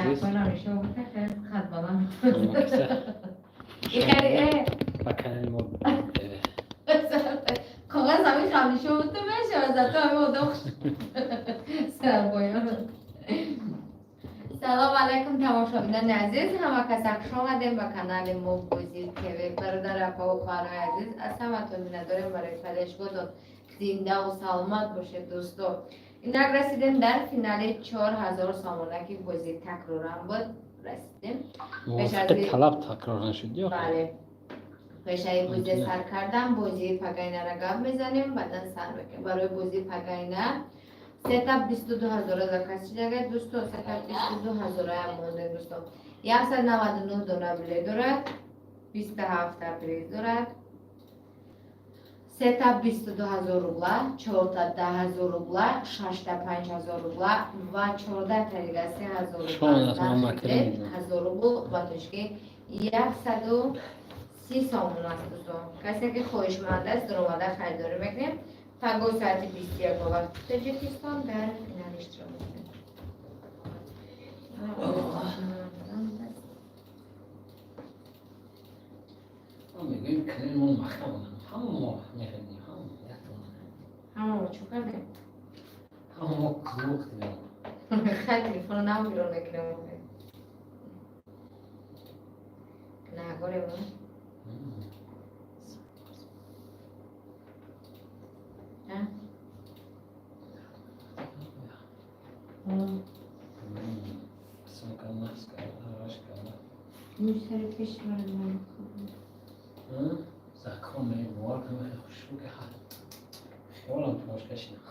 Азиз. Ба канали мо. Коғаз ҳамин хавлишо буд мешавад, зато ҳамин одам сарпоён. Салом алайкум, тамошобинони азиз, ҳама каса хуш омадем ба канали мо Бозӣ ТВ. Бародар, апаву хоҳарои азиз, аз ҳаматон миннатдорем барои падешгоҳтон. Зиндаву саломат бошед, дӯсто. Инак, расидем дар финали 4000 сомона, ки бозӣ такроран буд, расидем. Мувофиқи талаб такрор нашуд ё? Бале. Пешаи бозӣ сар кардам, бозии пагайнара гап мезанем, баъдан сар мекунем. Барои бозии пагайна сета 22 ҳазора заказ шидага, дӯсто, сета 22 ҳазораям монде, дӯсто. 199 дона билет дорад, 27-та приз дорад. Сета 22 ҳазор рубла, чорта 10 000 рубла, шашта 5000 рубла ва 14-та дига 3000 рубла. Ҳазор рубл ба тоҷикӣ 130 сомон аст, дӯстон. Касе ки хоҳишманд аст, даромада харидорӣ мекунем. Пагоҳ соати 21 ба вақти Тоҷикистон дар финал иштирок мекунем. Мегӯем, канали мо маҳкам, ҳама мо мехӯрдем, ҳама. Ҳама мо чӣ кардем? Ҳама мо фурӯхтем. Хай, телефоно нав бирон мекунем. Нагорем. А? Сари пеши мара. Закон бовар кунам, хеле хушрӯ ки хиёлам тош кашидам.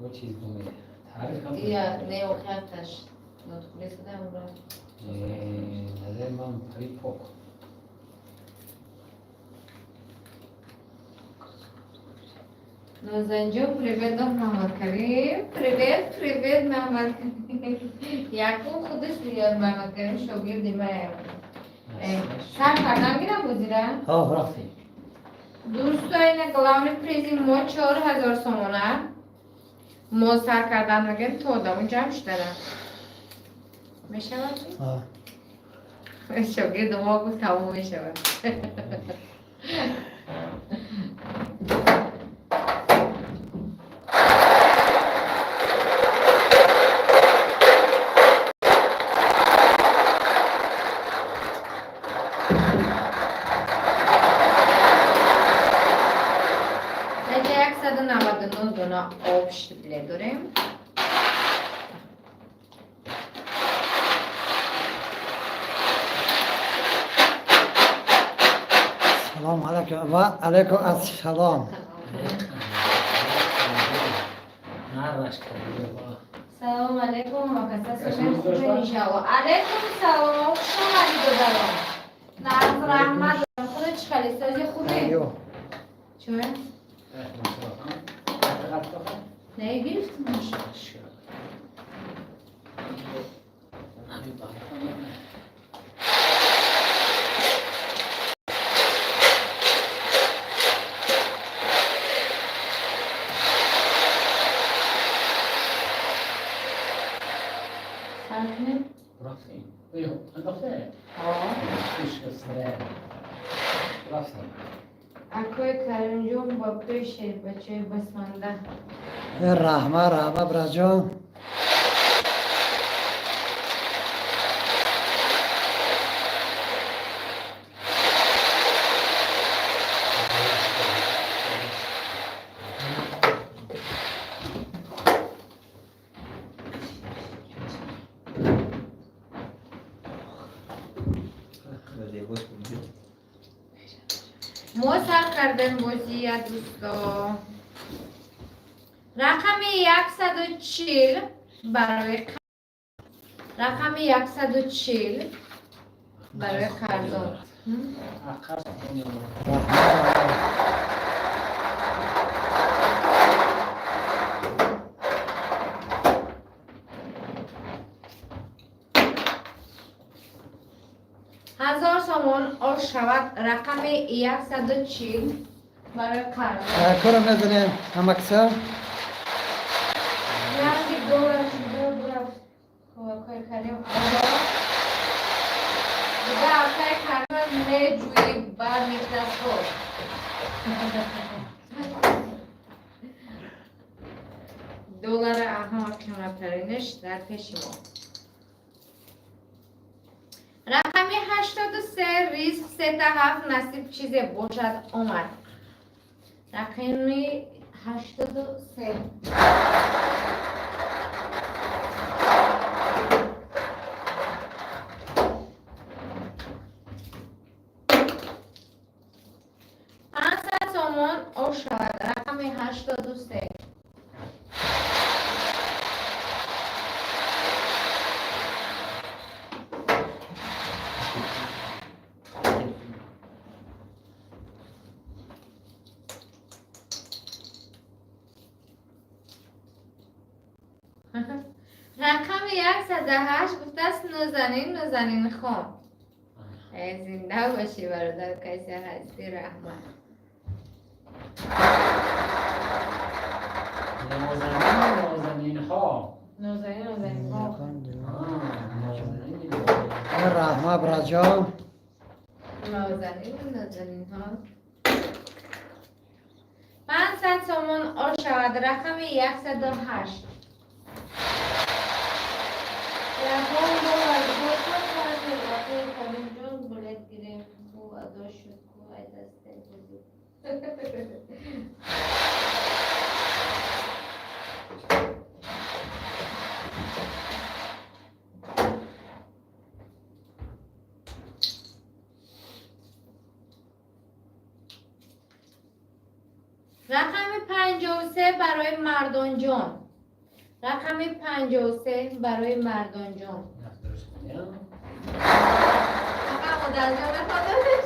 О, чиз бумеда. Таъриф ҳам. Я не охираташ нотхули садам ра. Назари ман пари пок. Нозанҷон, привет, Муҳаммад Карим. Привет, привет, Муҳаммад Карим. Якум худаш меяд, Муҳаммад Карим шогирди мая. Сар кардан гирам бозира? Ҳо, рафтем. Дӯсто, ина главный призи мо 4000 сомона. Мо сар кардан мегем, то одамо ҷамъ шудана. Мешавад? Шогирди мо гуфт, тамом мешавад. Инҷа 199 дона общий билет дорем. Салом алайкум ва алайкум ассалом. Нараш кардӣ. Салом алейкум, ҳамакаса хубен, иншалло. Алейкум салом, хуш омадӣ, додарон. Нағз, раҳмат. Худо, чӣ хеле сози хубе? Ё. Чӯ? Не гирифтам. Сар кунем? Рафтем. Андохте? Ҳо. Рафтем. Акои Каримҷон, ба пеши бачаи басманда. Раҳма, раҳма, бираҷон. Мо сар кардем бозия, дӯсто. Рақами 140 барои рақами 140 барои қарзон. Раҳма, раҳма. 1000 сомон ош шавад, рақами 140 барои қарзон. Ташаккур мезанем ҳамакса. Ранги доллар. Се ҷӯи бар микроскоп. Доллара ҳама қиматтаринаш дар пеши мо. Рақами 83, риск сета ҳафт, насиб чизе бошад, омад. Рақами 83. 500 сомон ош шавад, рақами 83. Рақами 108 гуфтааст: «Нозанин, Нозанин хон». Зинда бошӣ, бародар, касе ҳастӣ, раҳмат. Нозанин, нозанинҳо. Нозанин, нозанинҳо. Нозанин. Раҳмат, братҷон. Нозанин, нозанинҳо. 500 сомон ош шавад, рақами 108. Ягон бовар Каримҷон, билет гирем ку, адо шуд ку, ай дасте бозӣ. Рақами 53 барои Мардонҷон. Рақами 53 барои Мардонҷон. Дуруст хондем. Фақат модарҷон мехондаш.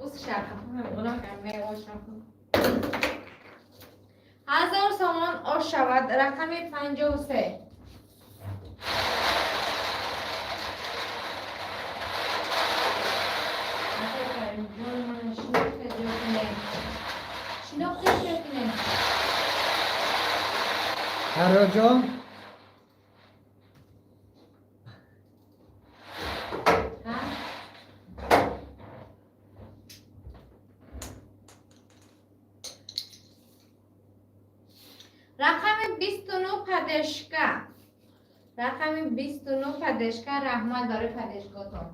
Уз шарха гуноҳ кард, меошам. 1000 сомон ош шавад, рақами 53. Каримҷон, мана шинохтед ё ки не? Шинохтед ё ки не? Фарроҷон. Ҳа? Рақами 29, поддержка. Рақами 29, поддержка. Раҳмат барои поддержка отон.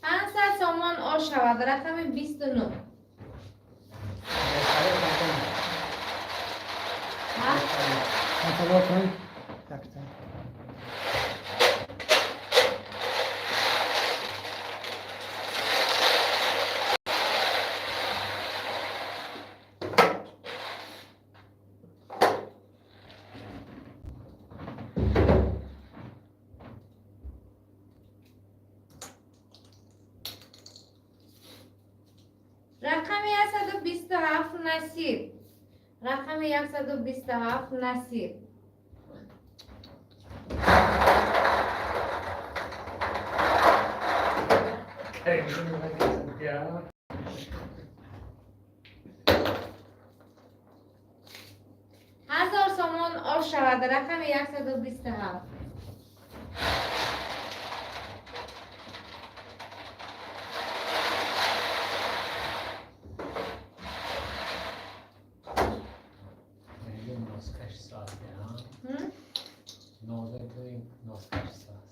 500 сомон ош шавад, рақами 29. Ҳа? Каталог кун якта. Рақами 127, насиб. Рақами 127, насиб. Каримҷон накардам. 1000 сомон ош шавад, рақами 127. Носкаш саз. Ҳм? Носкаш саз.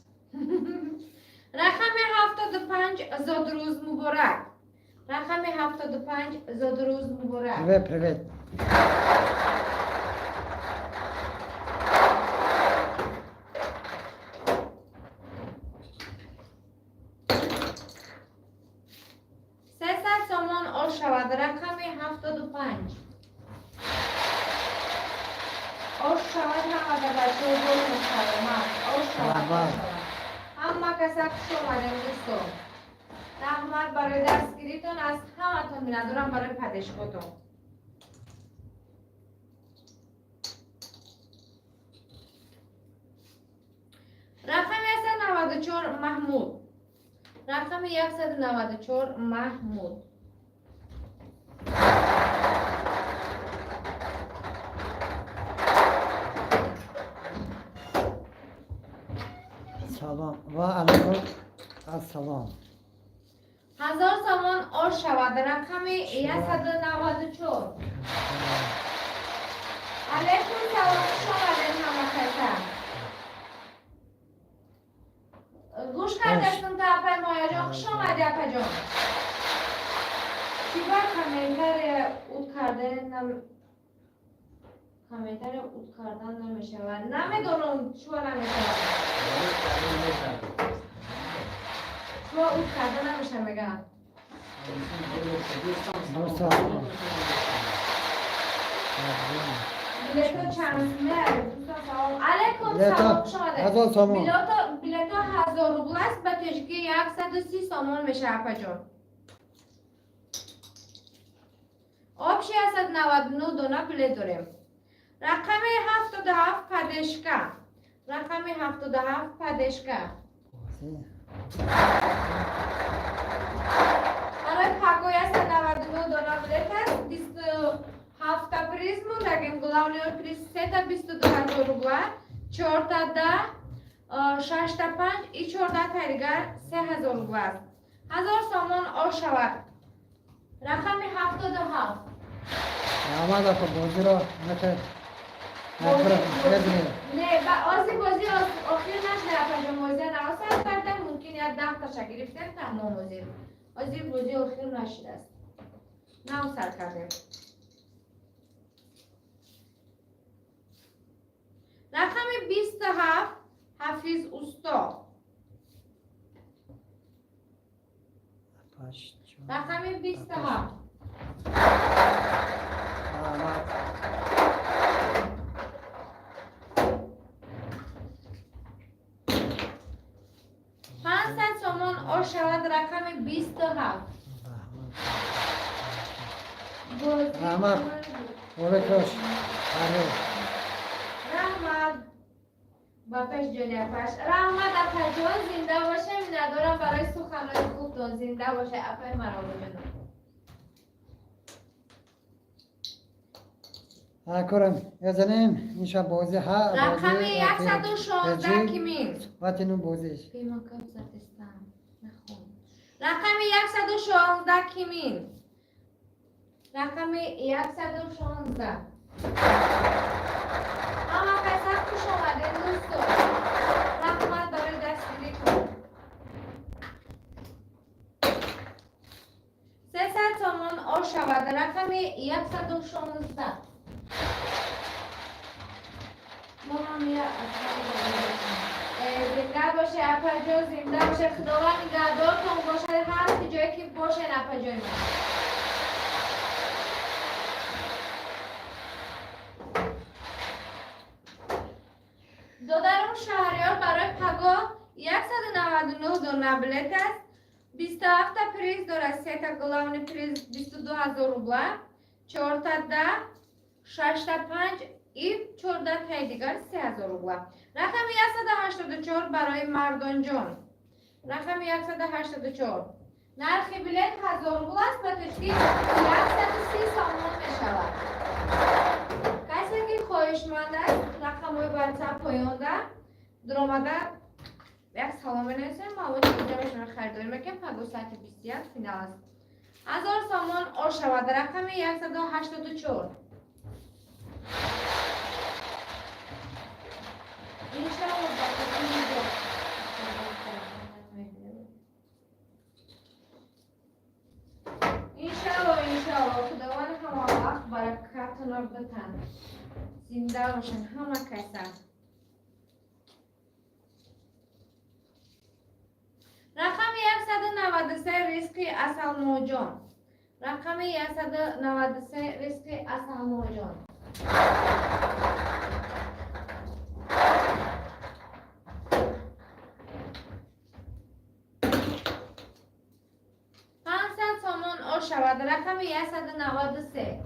Рақами 75, зодрӯз муборак. Рақами 75, зодрӯз муборак. Привет, привет. 300 сомон ош шавад, рақами 75 ош шавад. Ҳамада бачаҳо бошад саломат, ош шавад, ош Раҳмат. шавад. Ҳама каса хуш омадем, дӯстон. Раҳмат барои дастгиритон, аз ҳаматон миннатдорам барои поддержка отон. Рақами 194, Маҳмуд. Рақами 194, Маҳмуд. Салом ва алайкум ассалом. 1000 сомон ош шавад, рақами 194. Алейкум салом, хуш омадед ҳама каса. Гӯш кардастун та, апай Мояҷон, хуш омади, апаҷон. Чӣ ба комментария уд кардан, комментария уд кардан намешавад? Намедонам, чӯ намешавад. Чӯ уд кардан намешавад, мегӯям. Дӯстон. Билето чанд суме? Дӯстон, салом алейкум. Билето Салом, хуш омадед. 1000 сомон. Билето 1000 рубл аст, ба тоҷикӣ 130 сомон мешавад, апаҷон. Общий 199 дона билет дорем. Рақами 77, поддержка. Рақами 77, поддержка. Барои паго 199 дона билет аст, 27-та приз мондагим. Главный приз сета 22 000 рубла, чорта да, шашта панҷ и 14-таи дигар 3000 рубла аст. 1000 сомон ош шавад. Рақами 77. Раҳмат, апа, бозиро накард. Мезанем. Не, ба ози бозӣ охир нашуда, апаҷон, бозия навсар кардам, мумкин як 10-таша гирифтем, тамом. Озир бозӣ охир нашудааст. Нав сар кардем. Рақами 27, Ҳафиз усто. Рақами 27. Раҳмат. 500 сомон ош шавад, рақами 27. Раҳмат. Боракош. Раҳмат ба пеш ҷони апаш. Раҳмат, апаҷон, зинда боша. Миннатдорам барои суханҳои хубтон. Зинда боша, апаи маробоҷонам. Ҳакурам мезанем инша бозӣ ҳа. Рақами 116, кимин? Ватину бозиш. Пеймакап задестам. Нахон. Рақами 116, кимин? Рақами 116. Ҳама каса хуш омадед, дӯсто. Раҳмат барои дастгиритон. 300 сомон ош шавад, рақами 116. Мо ҳам я зинда боше, апаҷон, зинда боше. Худованд нигаҳдортон бошад, ҳар ҷое ки бошен, апаҷои ман. Додарум Шаҳриёр, барои паго 199 дона билет аст. 27-та приз дорад, сета главный приз 22 000 рубла, чорта да, шашта панҷ и 14-таи дигар 3000 рубла. Рақами 184 барои Мардонҷон. Рақами 184. Нархи билет 1000 рубл аст, ба тоҷикӣ 130 сомон мешавад. Касе ки хоҳишманд аст, рақамҳои ватсап поёнда дуромада, як салом менависем, маълумоти инҷа мешавад, харидорӣ мекунем. Паго соати 21 финал аст. 1000 сомон ош шавад, рақами 184. Иншалло, ба хотири иншалло, иншалло, Худованд ҳама вақт баракатонро битан. Зинда бошанд ҳама каса. Рақами 193, Ризқи Асалмоҷон. Рақами 193, Ризқи Асалмоҷон. 500 сомон ош шавад, рақами 193.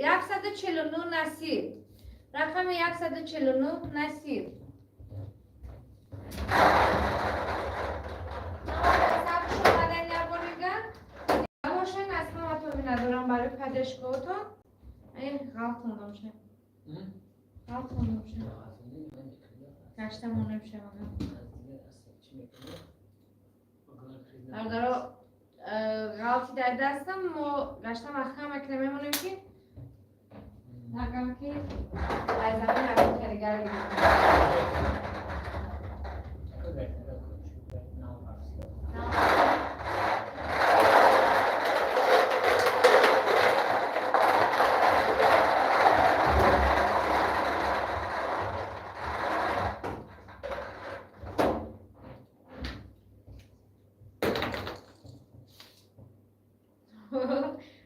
149 насиб. Рақами 149 насиб. Шумадан яборига бошен, аз ҳаматон миннатдорам барои поддержкаотон. Ғалтондам ша. Ғалтондам ша. Гашта монем шавага. Бародаро, ғалти дар дастам, мо гашта маҳкам мекунем, мемонем ки нагам ки аз замин ягон каригар гирифтем.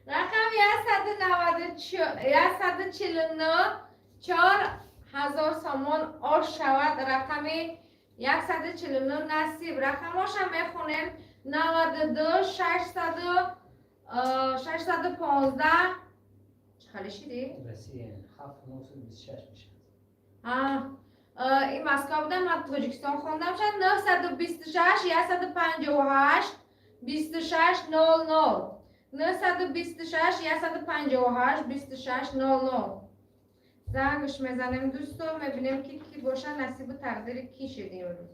Рақами 149, 4000 сомон ош шавад. Рақами 149 насиб. Рақамоша мехонем: 92 615. Чӣ хеле шидӣ? Ин Москва будам, ман Тоҷикистон хондам. Шад 926 158 26 00, 926 158 26 00. Зангш мезанем, дӯсто, мебинем ки ки боша, насибу тақдири ки шуд имрӯз.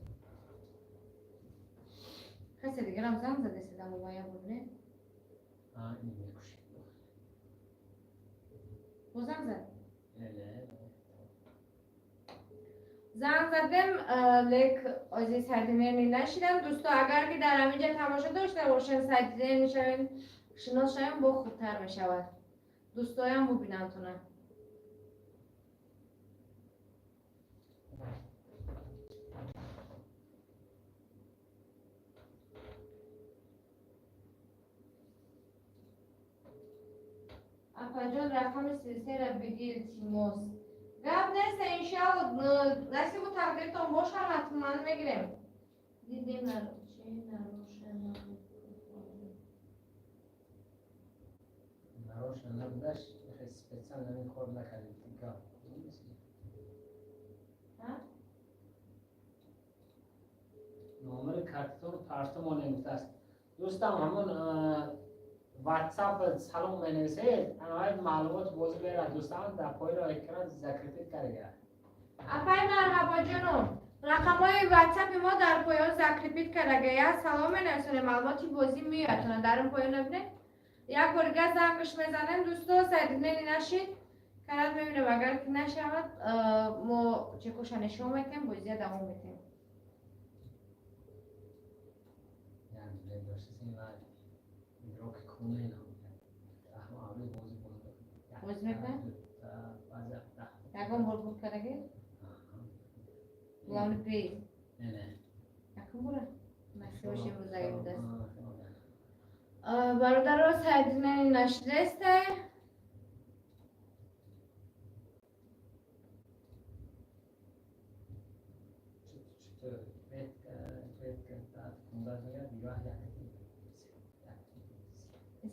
Касе дигарам занг задеседам, моя бубине. Бо занг зад, занг задем, лек ози соединение нашидам. Дӯсто, агар ки дар ҳаминҷа тамошо дошта бошем, соединение шавем, шинос шавем, бо хубтар мешавад, дӯстоям бубинандтона. Апаҷон, рақами 33-ра биги, илтимос. Гап нест, иншалло, насибу тақдиртон бошад, ҳатман мегирем. Дидем чи нароша. Нароша набудаш, специально ин кор накардем. Гап. Ҳа? Номери картатон парто монем гуфтааст. Дӯстам, ҳамон ватсап салом менависед, анаҳои маълумот бозӣ берад. Дӯстам, дар пои экран закрепить карда. Апай, марҳабо ҷоном. Рақамҳои ватсапи мо дар поён закрепить кардага. Як салом менависонем, маълумоти бозӣ меоядтона. Дар он поён набинед. Як бор дига зангш мезанем, дӯсто, соединение нашид. Карат мебинем, агар ки нашавад, мо чекоша нишон метем, бозия давом метем. Як билет доштасем ва игроки куна ина. Авли бозӣ. Бозӣ мекунад? Ягон бор буд кардаги? Главный приз. Не, не. Якум бора? Насибаш имрӯз агар будаст. Бародаро, соединение нашидесте. Чутор ветка, ветка, кунда мегӯяд, нигоҳ як.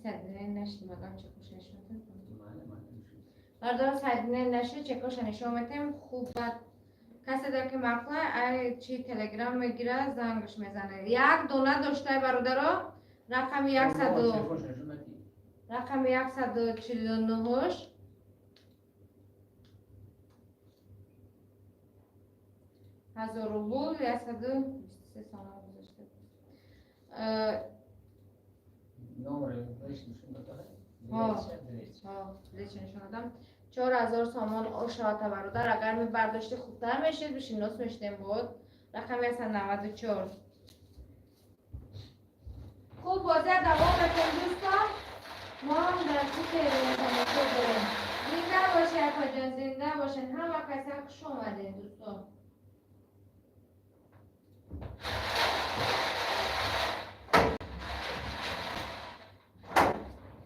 Соединение нашид, магам чекоша нишон метем. Майли, майли. Бародаро, соединение нашид, чекоша нишон метем. Хуб, баъд касе дар ки маъқула, ай чи телеграм мегира, зангш мезане. Як дона доштай, бародаро, рақами 100, рақами 149-ш 1000 рубл, 123 сомон гузошта. Номер беш нишон дод. Билетша нишон додам. 4000 сомон ошавата, бародар, агар мебардошти, хубтар мешид, бишинос мешидем. Буд рақами 194. Хуб, бозия давом мекунем, дӯстон. Мо ҳам дар чӣ тамошо дорем. Зинда бошед, акоҷон, зинда бошед. Ҳама каса хуш омадед, дӯстон.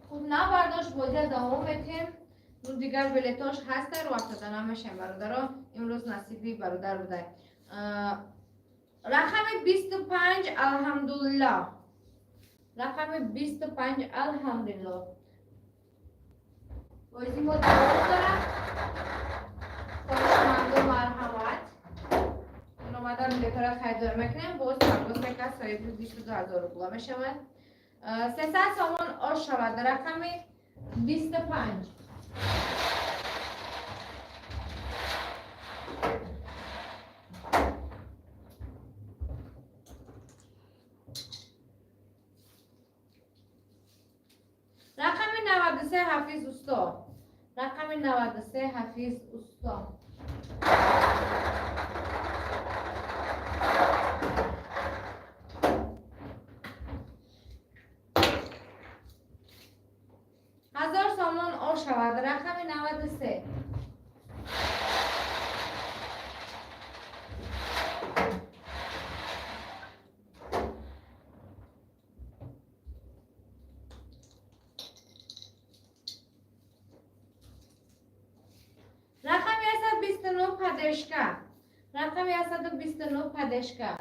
Хуб, набардошт, бозия давом метем. Ну, дигар билетош ҳаста, рӯ афтода намешем, бародаро. Имрӯз насиби бародар буда. Рақами 25, алҳамдулилло. Рақами 25, алҳамдулилло. Бозӣ мо давом дорад. Хоҳишманду марҳамат. Омада билетҳоро харидор мекунем. Боз парвоз мекард, соҳиби 22 000 рубла мешавад. 300 сомон ош шавад, рақами 25. Рақами 93, Ҳафиз усто. Рақами 93, Ҳафиз усто. 1000 сомон ош шавад, рақами 93. Рақами 129, поддержка. Рақами 129, поддержка.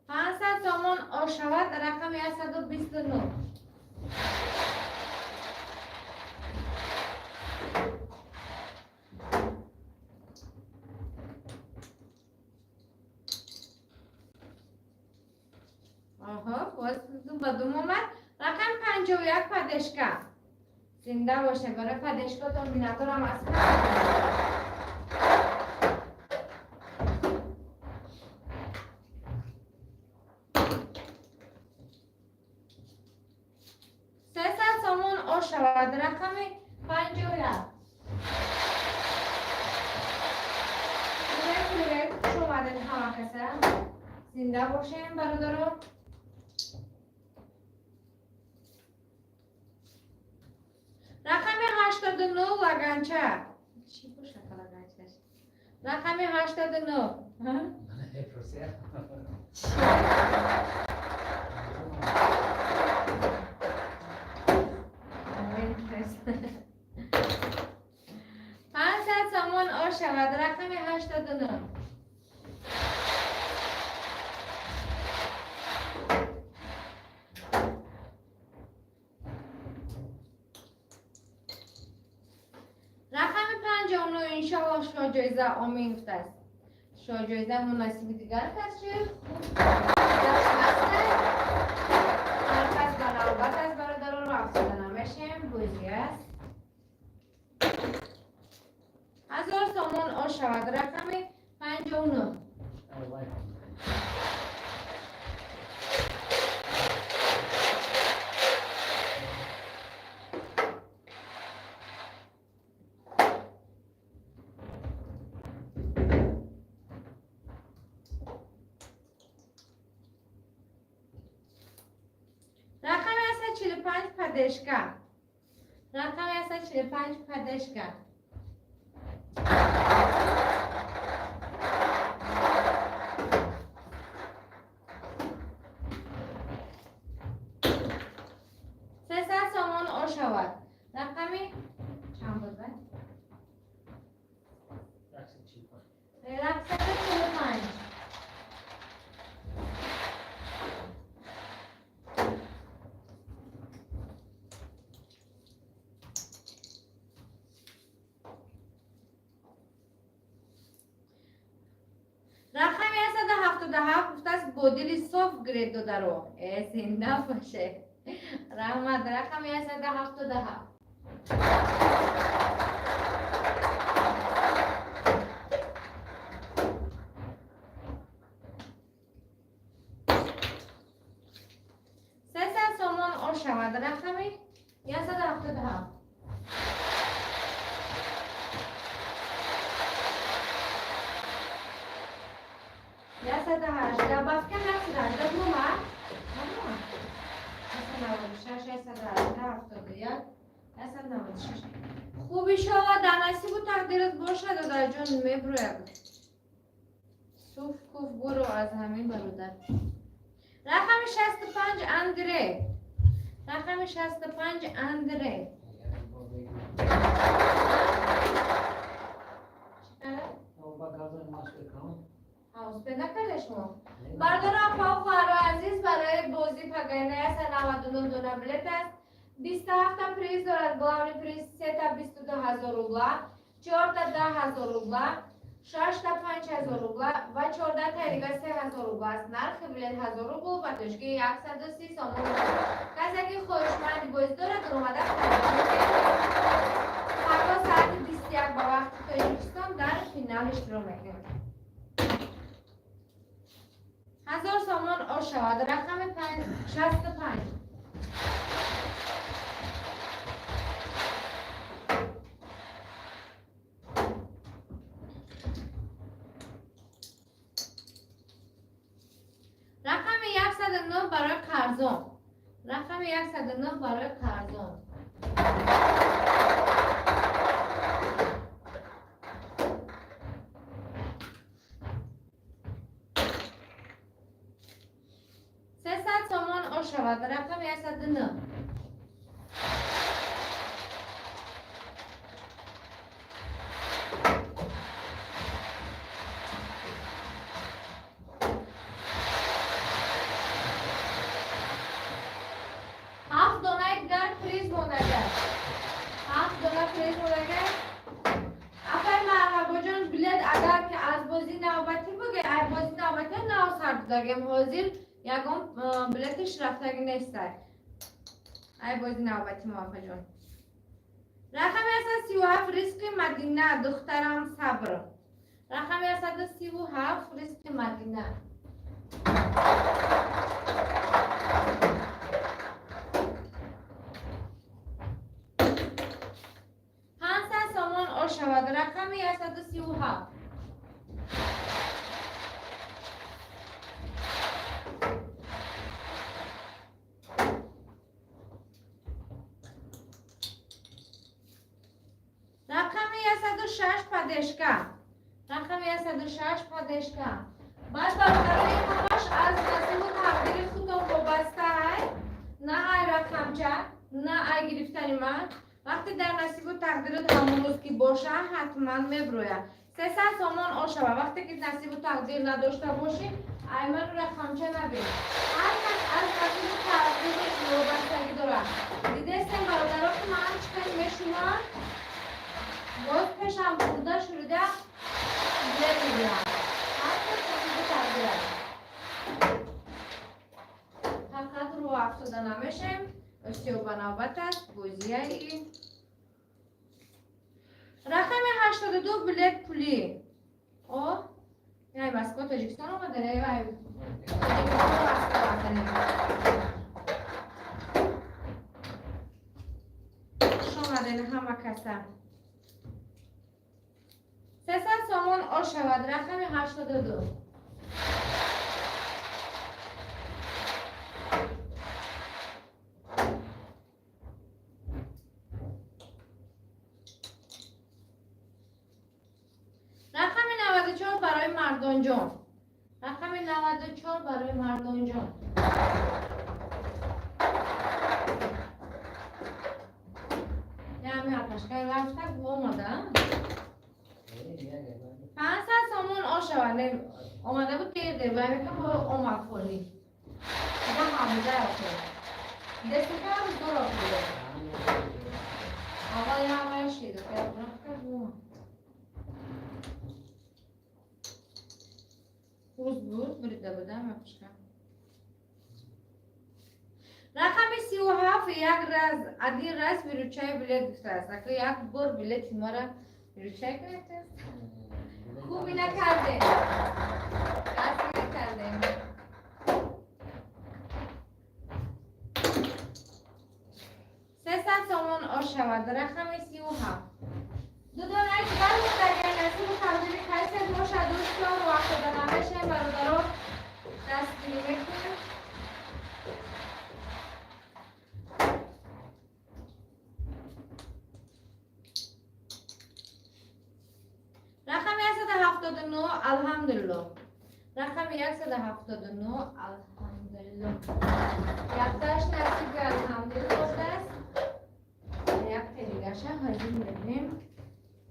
500 сомон ош шавад, рақами 129. Оҳо, боз ду ба дум омад. Рақам 51, поддержка. Зинда боше, барои поддержкатон миннатдорам аз ҳама. 300 сомон ош шавад, рақами 51. Привет, хуш омадед ҳама каса. Зинда бошем, бародаро. Рақами 89, лаганча. Чӣ бошад лаганчаш? Рақами 89. Мепурсия. 500 сомон ош шавад, рақами 89. Рақами 59, иншоалло шоҳҷоиза, омин гуфтааст. Шоҳҷоиза муносиби дигар кас шуд. Ҳар кас ба навбат аст, бародаронро афсурда намешем, бозӣ аст. 1000 сомон ош шавад, рақами 59. Ай, вай. Рақами 145, поддержка. Рақами 145, поддержка. 300 сомон ош шавад. Рақами чанд буд, бай? 145. 145. Рақами 177 гуфтааст: бо дили соф гиред, додаро. Э, зинда боше, раҳмат. Рақами 177. 300 сомон ош шавад, рақами 177. 118 бафка, 118 бума, 196, 118, 71, 196. Хуб, иншоалло дар насибу тақдират бошад, додарҷон, меброяд. Суф куф буро аз ҳамин бародар. Рақами 65, Андре. Рақами 65, Андре. Бо бегу. Чӣ кара? Ба гап. Шумо, бародару апау, хоҳаро азиз, барои бозӣ пагайна 199 дона билет аст, 27-та приз дорад. Главный приз сета 22 000 рубла, чорта 10 000 рубла, шашта 5000 рубла ва 14-таи дигар 3000 рубла аст. Нархи билет 1000 рубл, ба тоҷикӣ 130 сомон. Касе ки хоҳишманди бозӣ дорад, омада харидорӣ мекунад. Фардо соати 21 ба вақти Тоҷикистон дар финал иштирок мекунем. 1000 сомон ош шавад. Рақами 65. Рақами 109 барои қарзон. Рақами 109 барои қарзон. 300 сомон ош шавад. Рақами 109. Ҳафт донаи дигар приз мондага. Ҳафт дона приз мондага. Апай Марҳабоҷон, билет агар ки аз бозӣ навбатӣ буге, ай бозӣ навбатӣ нав сар додагем, ҳозир ягон билетиш рафтагӣ нестай. Ай бозӣ навбатӣ мо, апаҷон. Рақами 137, ризқи Мадина, духтарам, сабр. Рақами 137, ризқи Мадина. 500 сомон ош шавад. Рақами 137. Рақами 106, поддержка. Рақами 106, поддержка. Баъд, бародарои, ҳамаш аз насибу тақдири худтон вобаста ай, на ай рақамча, на ай гирифтани ман. Вақте дар насибу тақдирот ҳамон рӯз ки боша, ҳатман меброяд. 300 сомон ошава. Вақте ки насибу тақдир надошта бошӣ, ай ману рақамча набин. Ҳар кас аз насибу тақдираш вобастагӣ дорад. Дидестем, бародаро, ки ман чӣ кар мешумам, боз пешам бурда шурида билет мегирам. Ҳар кас насибу тақдир аст. Фақат рӯ афтода намешем. Остиё ба навбат аст бозияи. Рақами 82, билет пулӣ. О, яй Москва, Тоҷикистон омада, ай Тоҷикистон, Москва рафтанем. Хуш омадем ҳама каса. 300 сомон ош шавад. Рақами 82. Рақами 94 барои Мардонҷон. Рақами 94 барои Мардонҷон. Ями апашкай рафта омада. 500 сомон ош шавад. Не, омада буд дер дер, вай мека бо омад холӣ. Да ҳамуда охир. Дестака дора хӯрд. Аввал ямая шида, рафта омад. Рӯз буд, бурида будам апашка. Рақами 37, як раз, один раз выручай билет гуфтааст. Ака, як бор билети мара выручай кунед. Хуби накардем. Каси накардем. 300 сомон ош шавад. Рақами 37. Ду донаи дигар агар насибу тақдири касе бошад, дӯстон, рӯ афтода намешем, бародаро, дастгирӣ мекунем. Рақами 179, алҳамдулилло. Рақами 179, алҳамдулилло. Якташ насиби алҳамдулилло будааст. Якта дигаша ҳозир мебинем,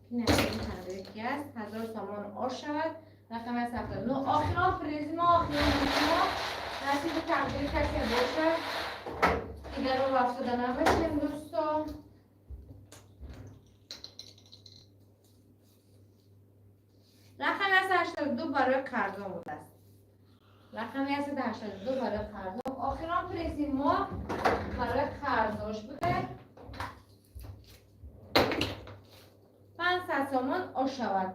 ки насиби тақдири ки аст. 1000 сомон ош шавад. Рақами 179. Охирон призи мо, охирон мо, насиби тақдири касе бошад. Дигарро рафтода набошем, дӯсто. Рақами 182 барои қарзон будааст. Рақами 182 барои қарзон. Охирон призи мо барои қарзош буда. 500 сомон ошавад.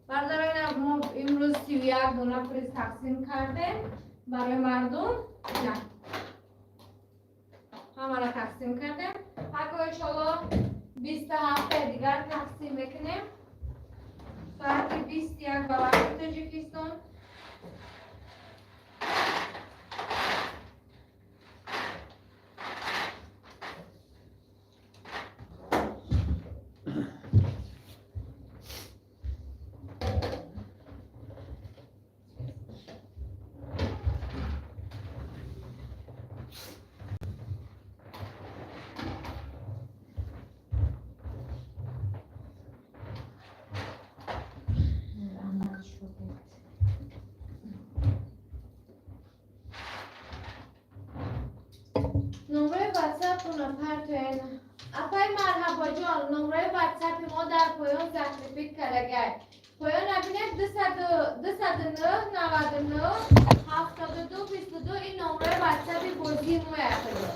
Бародарон, мо имрӯз 31 дона приз тақсим кардем барои мардум. На. Ҳамаро тақсим кардем. Паго иншолло 27 дигар тақсим мекунем. Соати 21 ба вақти Тоҷикистон. Номраи ватсапона партоен. Апай, марҳабо ҷон, номраи ватсапи мо дар поён закрепить кардагай. Поён набинед, 209 99 72 22, ин номраи ватсапи бозии мо, апаҷон.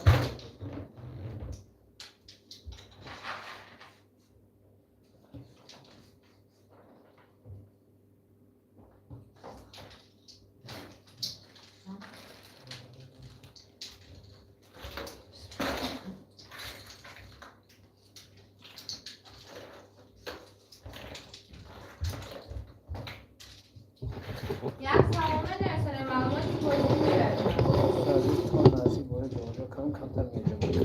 Як саломе нарасане, маълумоти бозӣ мерасад. Азиз, то наздик бояд ҷобаҷо кунам, камтар меҷабад.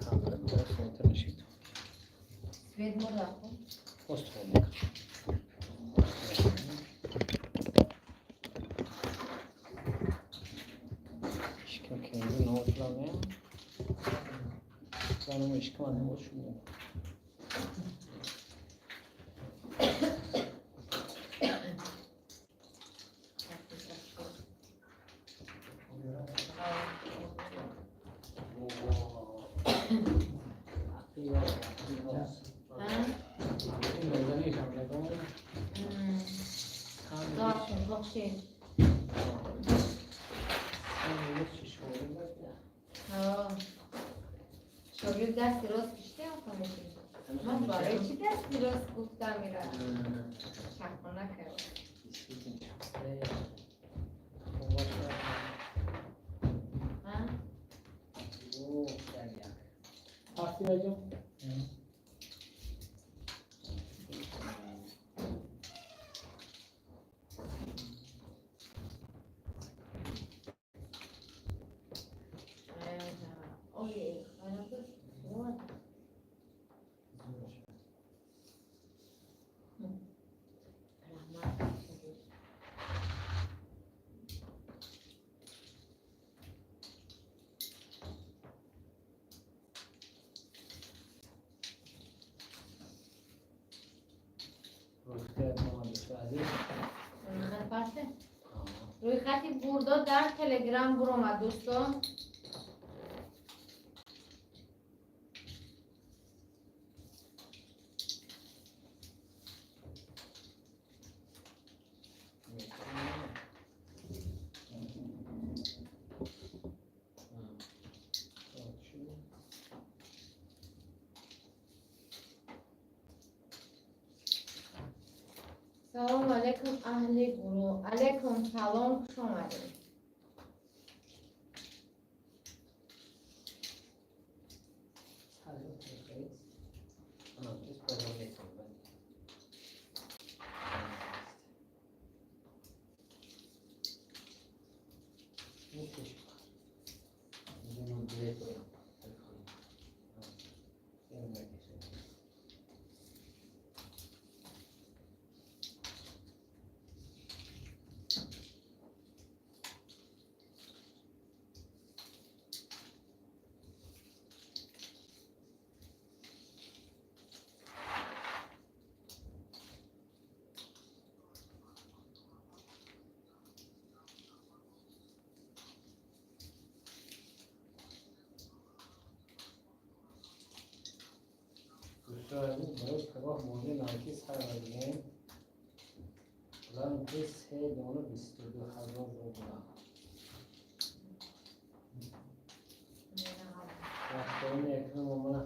Камтар бояд поинтар нашид. Свет мурда. Пост мекунам. Ишкам ки имрӯз навод шудам, не? Занумо ишкаман навод шуд. Бахшин, бахшин. Ҳо. Шогирд дасти рост киштем хонаши. Ман барои чӣ дасти рост гуфтам ира? Шахона кард. Ҳа? Ҳафти раҷон? Ой, ана буд. Вот. Раҳмат, шогирд. Рӯйхат парте? Рӯйхати бурдо дар Телеграм буромад, дӯстон. Салом алейкум, аҳли гурӯҳ. Алейкум салом, хуш омадед. Азиз, барои пагоҳ бозии навбатӣ сар мезанем. Главный приз се дона 22 000 рубла. Вақтони экран омада.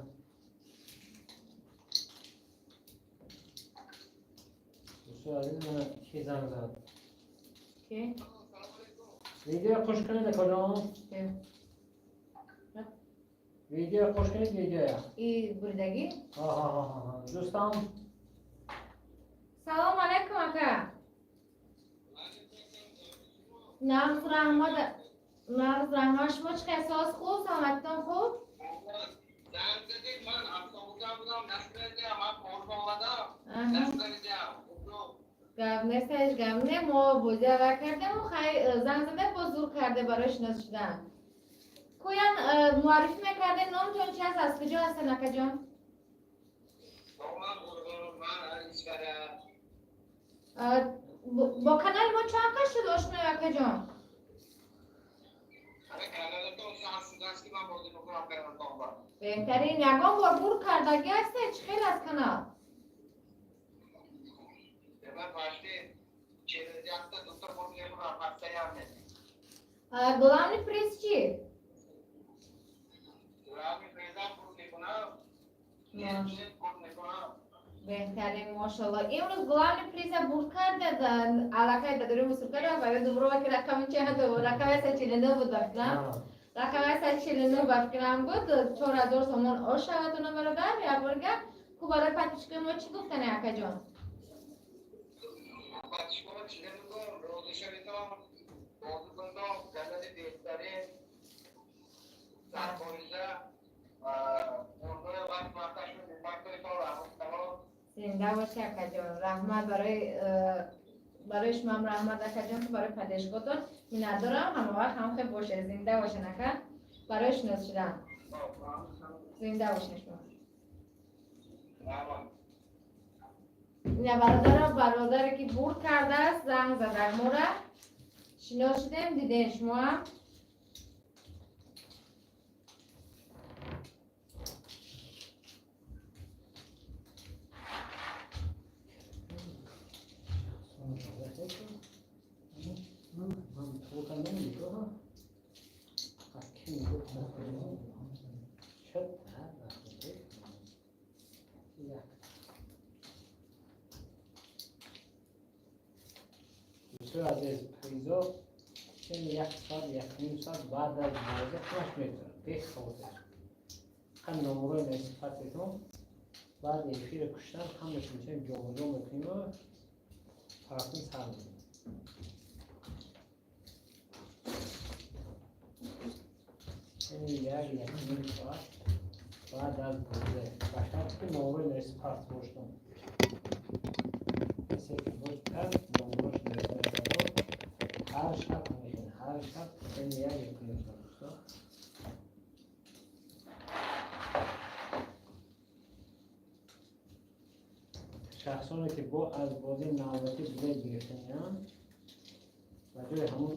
Дӯстои азиз, мана ки занг зад. Ки? Видео қуш кунед, акоҷон. Ки? Видео қуш кунед, видеоя. И бурдагӣ? Ҳа, дӯстам. Салом алайкум, ака. Нағз, раҳмат, нағз, раҳмат. Шумо чӣ хел, соз хуб, саломатитон хуб? Занг задед, ман автобусда будам, нашунидам, ман корга омадам, нашунидам. Гап нест, ҳеҷ гап не. Мо бозӣ аввал кардему, хай, занг зада, боз зур карде барои шинос шудан. Кӯян муаррифӣ мекардем, номтон чи аст, аз куҷо ҳастен, акаҷон? Ман Қурбонов, ман аз Исфара. Бо канали мо чанд кас шуд ошнои, акаҷон? Ҳама каналатон чанд шудааст, ки ман бозӣ мекунам каналатон ба. Беҳтарин. Ягон бор бурд кардагӣ ҳастед, чӣ хел аз канал? Ман почти через якта дута бурд мекунам, постоянно. Главный приз чӣ? Главный призам бурд мекунам, бурд мекунам. Беҳтарин, мошалло. Имрӯз главный приза бурд кардед, аллакай дадори мусуркара ва ёдумрова, ки рақами чанд, рақами 149 буд, ба фикрам, рақами 149, ба фикрам, буд. 4000 сомон ош шавад, бародар. Як борга ку барои подписчикои мо чӣ гуфтане, акаҷон? Подписчикомо чизе мегӯям: розӣ шавитон, бозӣ кунтон, канали беҳтарин, 100%, бурдои вақт вақташон мепартоитон, раҳмат калон. Зинда бошӣ, акаҷон, раҳмат. Барои шумоам раҳмат, акаҷон, ки барои поддержкатон миннатдорам. Ҳамавақт ҳам хел бошед, зинда бошен, ака. Барои шинос шудан зинда бошен шумо. Раҳмат. Ина бародаро, бародаре ки бурд кардааст, занг зада, мора шинос шудем, дидем шумоам. Ман то намегӯ, ки мегуфт, шуд ҳар вақт як. Дӯстои азиз, призо чен як соат, 1.5 соат баъд аз бозӣ ҳамаш мегузарад, бехавотир. Қан номерои насифатетон баъди эфири куштан ҳамаш мешавем, ҷобаҷо мекунем, тарафин сар мезанем. Яъне 1-1.5 соат баъд аз бозӣ, ба шарте ки номерои насифат боштон. Касе ки бурд кард, номерош нависта мешавад. Ҳар шаб ҳамехел, ҳар шаб яъне 1-1.5 соат, дӯсто. Шахсоне ки бо аз бозии навбатӣ билет гирифтанианд, ба ҷои ҳамон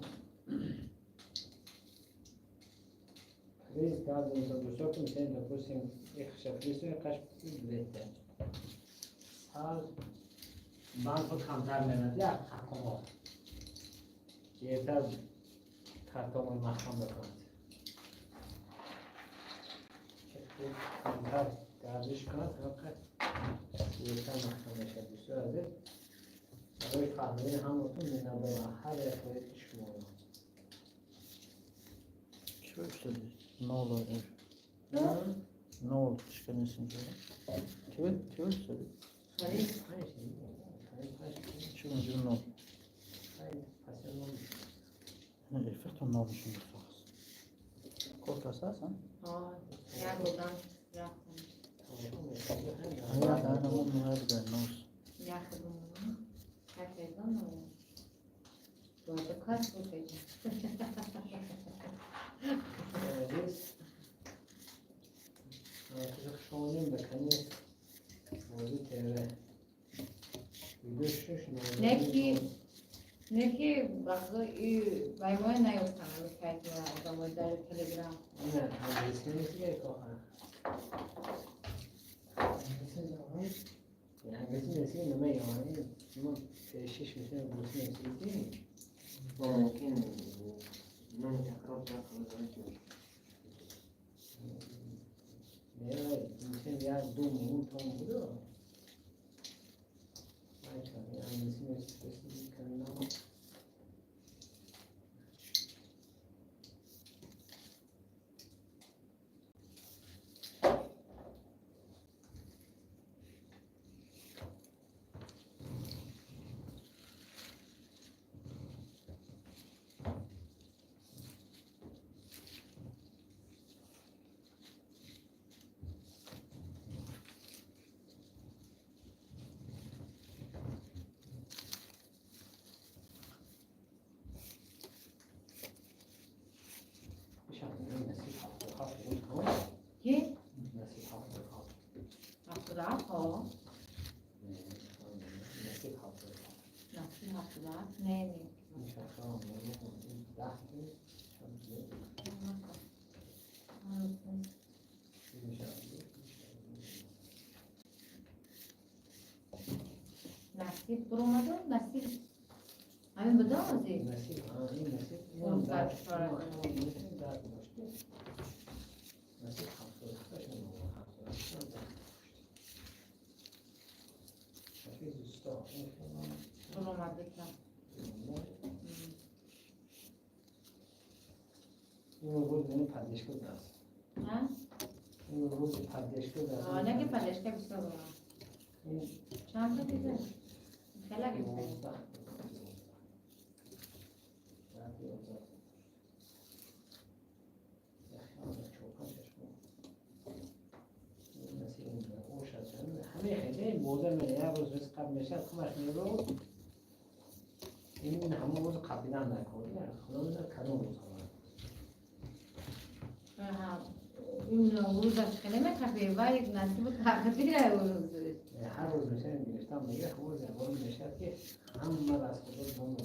приз газ дӯсто, ки мисалан, допустим, ихша приз, қаш билетте сал бандҳо камтар мерад, як ҳаққомо дертар картонро маҳкам мекунад, камтар гардиш кунад, ҳамақадр дертар маҳкам мешавад. Дӯстои азиз, барои фаҳмидани ҳаматон миннатдорам, ҳар яке шуморо. Чего что ли? Nol oynuyor. Nol çıkarıyorsun şöyle. Tüy, tüy söyle. Панҷ, панҷ, панҷ, панҷ. Şu nol. Панҷ, пас нол. Ne, effekt nol şimdi fakat. Korkarsa sen. Як одам рафтам. Ya da ne bu ne da nol. Як одам як одам бояд кас буд. Азиз, хуш омадем ба канали Бозӣ ТВ. Видео шуш. Не ки вақто и ваймоя наёфтам, ами сайти одамои дар Телеграм. Не, англиси нестига коха. انگلیسی نسی نمیگم، ما شش میشه روسی نسی. ممکن نام تکرار کرد. نه، میشه یک دو میلیون تومان بود. انگلیسی نسی کنم. چی؟ نصیب 77. 77 ها. نصیب 77. نصیب 77، نه نه. میشه 10 میشه. نصیب برو نصیب همین بوده آزی. نصیب، ها، این نصیب اون در نصیب در گذاشته، نصیب 77، 77 در گذاشته. دوستا. برو اومده کم. این روز این поддержка даст. ها؟ این روز поддержка даст. نه که поддержка بسیار برو. این چند تا دیده؟ خیلی گرفته. 11 ده 11 همه خیلی موضوع من یک روز رزق قبل میشه کمش میرو، این همه روز قبلا نکردی، خدا میدونه کدوم روز. این روز از خیلی میخفی و یک نصیب تقدیر روز. هر روز میشه گرفتم دیگه، روز اول میشه که همه از خدا بوم.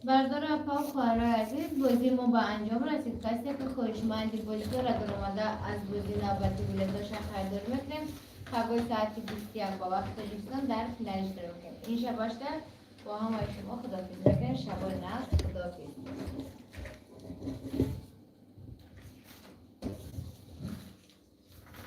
بردار اپا، خواهرای عزیز، بازی ما به انجام رسید. کسی که خواهشمندی بازی دارد آماده از بازی نوبتی بلیتاش خریداری میکنیم. پگاه ساعت 21 با وقت دوستان در فینال اشتراک میکنیم. این شب با همه شما خداحافظی میکنیم. شب نخ، خداحافظ.